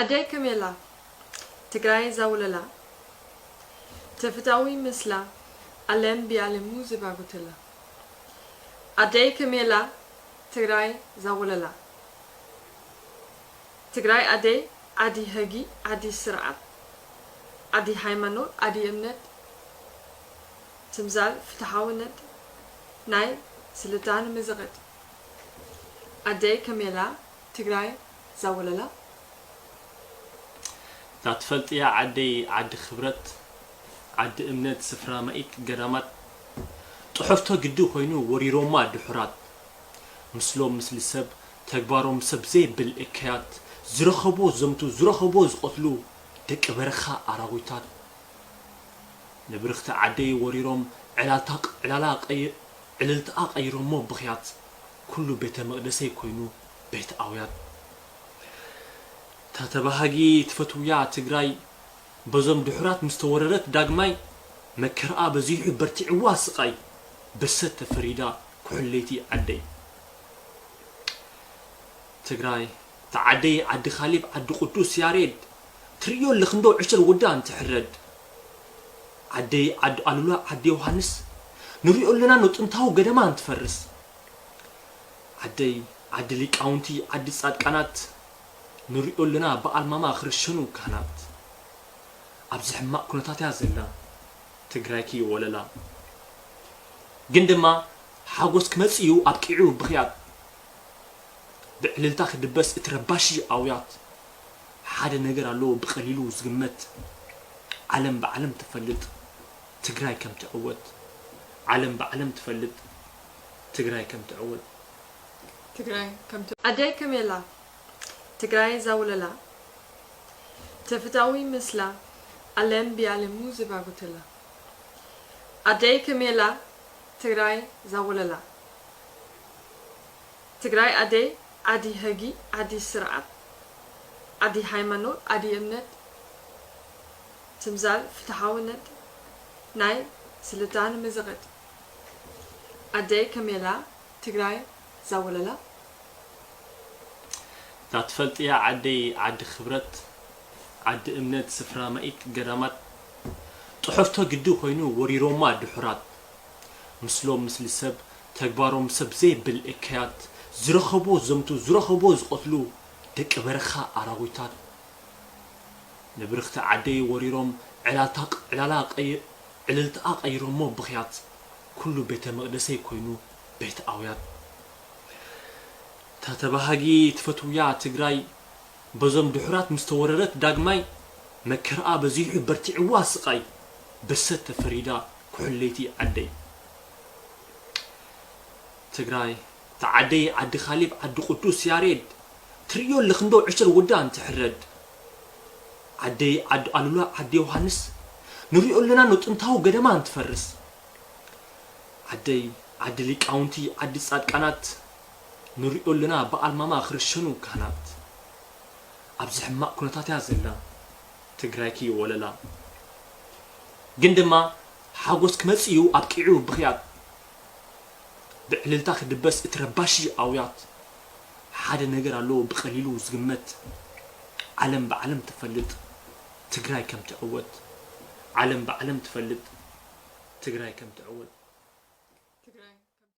ኣደይ ከሜላ ትግራይ ዛውለላ ተፈታዊ ምስላ ኣለም ብያለሙ ዝባጉትላ ኣደይ ከሜላ ትግራይ ዛውለላ ትግራይ ኣደይ ዓዲ ህጊ ዓዲ ስርዓት ዓዲ ሃይማኖት ዓዲ እምነት ትምዛል ፍትሓውነት ናይ ስልጣን ምዝቕጥ ኣደይ ከሜላ ትግራይ ዛወለላ ዳትፈልጥያ ዓደይ ዓዲ ክብረት ዓዲ እምነት ስፍራ ማኢት ገዳማት ጥሑፍቶ ግዲ ኮይኑ ወሪሮማ ድሑራት ምስሎም ምስሊ ሰብ ተግባሮም ሰብ ዘይብል እከያት ዝረኸቦ ዘምቱ ዝረኸቦ ዝቐትሉ ደቂ በረኻ ኣራዊታት ንብርኽቲ ዓደይ ወሪሮም ዕላልታ ዕላላ ቀይ ዕልልትኣ ቀይሮሞ ብኽያት ኩሉ ቤተ መቕደሰይ ኮይኑ ቤት ኣውያት ታተባሃጊ ትፈትውያ ትግራይ በዞም ድሑራት ምስ ተወረረት ዳግማይ መከርኣ በዚሑ በርቲዕዋ ስቓይ በሰት ተፈሪዳ ኩሕለይቲ ዓደይ ትግራይ ተዓደይ ዓዲ ካሊብ ዓዲ ቅዱስ ያሬድ ትርእዮ ኣለኽንዶ ዕሸል ወዳ እንትሕረድ ዓደይ ዓዲ ኣሉላ ዓዲ ዮሃንስ ንሪኦ ኣለና ኖ ጥንታዊ ገደማ እንትፈርስ ዓደይ ዓዲ ሊቃውንቲ ዓዲ ጻድቃናት ንሪኦ ኣለና በኣልማማ ክርሸኑ ካህናት ኣብዚ ሕማቕ ኩነታት እያ ዘላ ትግራይኪ ወለላ ግን ድማ ሓጎስ ክመጽእ እዩ ኣብቂዑ ብኽያት ብዕልልታ ክድበስ እቲ ረባሺ ኣውያት ሓደ ነገር ኣሎ ብቐሊሉ ዝግመት ዓለም ብዓለም ትፈልጥ ትግራይ ከም ትዕወት ዓለም ብዓለም ትፈልጥ ትግራይ ከም ትዕወት ትግራይ ከም ኣደይ ከሜላ ትግራይ ዛውለላ ተፈታዊ ምስላ ኣለም ብያለሙ ዝባጉትላ ኣደይ ከሜላ ትግራይ ዛወለላ ትግራይ ኣደይ ዓዲ ህጊ ዓዲ ስርዓት ዓዲ ሃይማኖት ዓዲ እምነት ትምዛል ፍትሓውነት ናይ ስልጣን ምዝቕጥ ኣደይ ከሜላ ትግራይ ዛወለላ ዳትፈልጥያ ዓደይ ዓዲ ክብረት ዓዲ እምነት ስፍራ ማኢት ገዳማት ጥሑፍቶ ግዲ ኮይኑ ወሪሮማ ድሑራት ምስሎም ምስሊ ሰብ ተግባሮም ሰብ ዘይብል እከያት ዝረኸቦ ዘምቱ ዝረኸቦ ዝቐትሉ ደቂ በረኻ ኣራዊታት ንብርኽቲ ዓደይ ወሪሮም ዕላታ ዕላላ ቀይ ዕልልትኣ ቀይሮሞ ብኽያት ኩሉ ቤተ መቕደሰይ ኮይኑ ቤት ኣውያት ታተባሃጊ ትፈትውያ ትግራይ በዞም ድሑራት ምስ ተወረረት ዳግማይ መከርኣ በዚሑ በርቲዕዋ ስቓይ በሰት ተፈሪዳ ኩሕለይቲ ዓደይ ትግራይ ተዓደይ ዓዲ ካሊብ ዓዲ ቅዱስ ያሬድ ትርእዮ ኣለኽንዶ ዕሸል ወዳ እንትሕረድ ዓደይ ዓዲ ኣሉላ ዓዲ ዮሃንስ ንሪኦ ኣለና ኖ ጥንታዊ ገደማ እንትፈርስ ዓደይ ዓዲ ሊቃውንቲ ዓዲ ጻድቃናት ንሪኦ ኣለና በኣልማማ ክርሸኑ ካህናት ኣብዚ ሕማቕ ኩነታት እያ ዘላ ትግራይኪ ወለላ ግን ድማ ሓጎስ ክመጽእ እዩ ኣብቂዑ ብኽያት ብዕልልታ ክድበስ እቲ ረባሺ ኣውያት ሓደ ነገር ኣሎ ብቐሊሉ ዝግመት ዓለም ብዓለም ትፈልጥ ትግራይ ከም ትዕወት ዓለም ብዓለም ትፈልጥ ትግራይ ከም ትዕወት